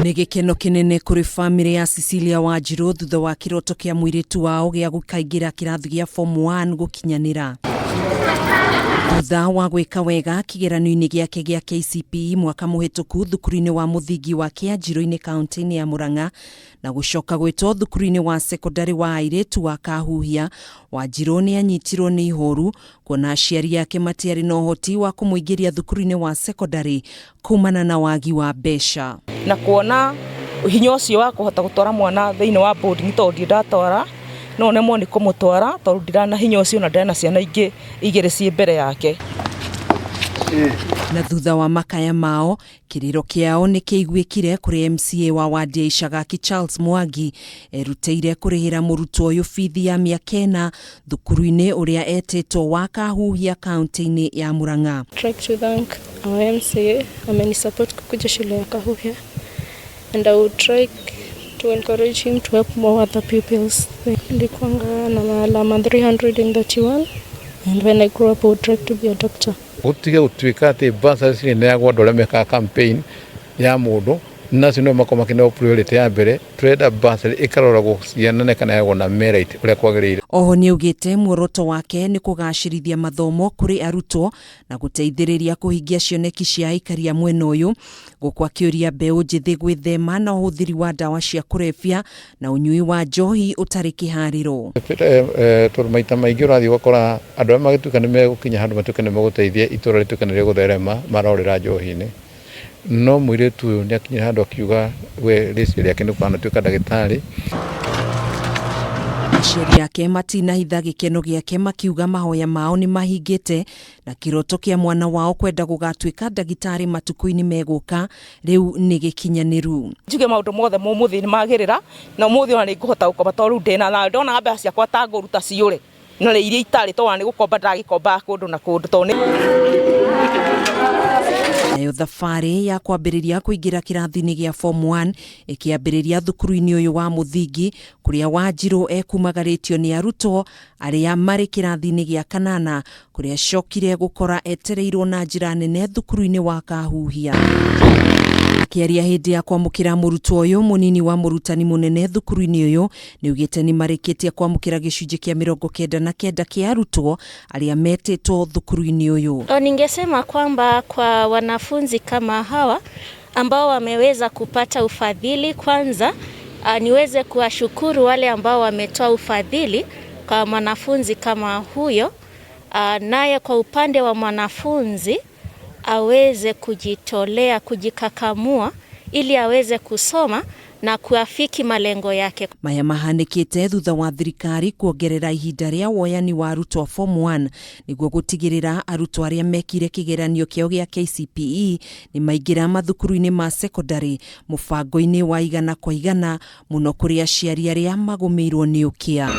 Nĩ gĩkeno kĩnene kũrĩ bamĩrĩ ya Cecilia Wanjirũ thutha wa kĩroto kĩa mũirĩtu wao gĩa gũkaingĩra kĩrathi gĩa form 1 gũkinyanĩra. Thutha wa gwĩka wega kĩgeranio-inĩ gĩake gĩa KCPE mwaka mũhĩtũku thukuru-inĩ wa mũthingi wa Kĩanjirũ-inĩ kaunti-inĩ ya Murang'a na gũcoka gwĩtwo thukuru-inĩ wa sekondarĩ wa airĩtu wa Kahuhia, Wanjirũ nĩ anyitirwo nĩ ihoru kuona aciari ake matiarĩ na ũhoti wa kũmũingĩria thukuru-inĩ wa sekondarĩ kumana na wagi wa mbeca. Na kuona hinya ũcio wa kũhota gũtwara mwana thĩinĩ wa boarding tondũ ndirĩ ndatwara, no nemwo nĩ kũmũtwara tondũ ndirarĩ na hinya ũcio na ndĩrarĩ na ciana ingĩ igĩrĩ ciĩ mbere yake. Na thutha wa makaya mao, kĩrĩro kĩao nĩ kĩiguĩkire kũrĩ MCA wa wandi ya Icagaki Charles Mwangi erutĩire kũrĩhĩra mũrutwo ũyũ bithi ya mĩaka ĩna thukuru-inĩ ũrĩa etĩtwo wa Kahuhia kaunti-inĩ ya Murang'a. I'd like to thank our MCA, amenisupport kukuja shule ya Kahuhia and I would like to encourage him to help more other pupils. Nilikuanga na alama 331 and when I grow up I would like to be a doctor. Gũtige gũtuĩka atĩ bursary cirĩneagwo andũ arĩa mekaga campaign ya mũndũ nacio nĩo makorwo makĩneo priority ya mbere. Tũrenda bursary ĩkaroragwo ciana na ĩkaneagwo na merit ũrĩa kwagĩrĩire. Oho nĩaugĩte muoroto wake nĩ kũgacĩrithia mathomo kũrĩ arutwo na gũteithĩrĩria kũhingia cioneki cia aikari a mwena ũyũ, gũkũ akĩũria mbeũ njĩthĩ gwĩthema na ũhũthĩri wa ndawa cia kũrebia na ũnyui wa njohi ũtarĩ kĩharĩro. Tondũ maita maingĩ ũrathiĩ ũgakora andũ arĩa magĩtuĩka nĩ megũkinya handũ matuĩke nĩ megũteithia itũra rĩtuĩke nĩ rĩgũtherema marorĩra njohi-inĩ. No mũirĩtu ũyũ nĩ akinyire handũ akiuga we rĩciria rĩake nĩ gũkanatuĩka ndagĩtarĩ. Aciari ake matinahitha gĩkeno gĩake makiuga mahoya mao nĩ mahingĩte na kĩroto kĩa mwana wao kwenda gũgatuĩka ndagĩtarĩ matukũ-inĩ megũka rĩu nĩ gĩkinyanĩru. Njuge maũndũ mothe ma ũmũthĩ nĩ magĩrĩra na ũmũthĩ ona nĩ ngũhota gũkomba tondũ rĩu ndĩna thayũ. Ndonaga mbeca ciakwa ta ngũruta ciũre na rĩ iria itarĩ tondũ ona nĩ gũkomba ndĩragĩkombaga kũndũ na kũndũ tondũ nĩ. Nayo thabarĩ ya kwambĩrĩria kũingĩra kĩrathi-inĩ gĩa form 1 ĩkĩambĩrĩria thukuru-inĩ ũyũ wa mũthingi kũrĩa Wanjirũ ekumagarĩtio nĩ arutwo arĩa marĩ kĩrathi-inĩ gĩa kanana kũrĩa acokire gũkora etereirwo na njĩra nene thukuru-inĩ wa Kahuhia. Akĩaria hĩndĩ ya kwamũkĩra mũrutwo ũyũ, mũnini wa mũrutani mũnene thukuru-inĩ ũyũ nĩaugĩte nĩmarĩkĩtie kwamũkĩra gĩcunjĩ kĩa 99 kĩa arutwo arĩa metĩtwo thukuru-inĩ ũyũ. Ningesema kwamba kwa wanafunzi kama hawa ambao wameweza kupata ufadhili, kwanza niweze kuwashukuru wale ambao wametoa ufadhili kwa mwanafunzi kama huyo, naye kwa upande wa mwanafunzi aweze kujitolea, kujikakamua ili aweze kusoma na kuafiki malengo yake. Maya mahanĩkĩte thutha wa thirikari kuongerera ihinda rĩa woyani wa arutwo a form 1 nĩguo gũtigĩrĩra arutwo arĩa mekire kĩgeranio kĩao gĩa KCPE nĩ maingĩra mathukuru-inĩ ma sekondarĩ mũbango-inĩ wa igana kwa igana mũno kũrĩ aciari arĩa magũmĩirwo nĩ ũkĩa.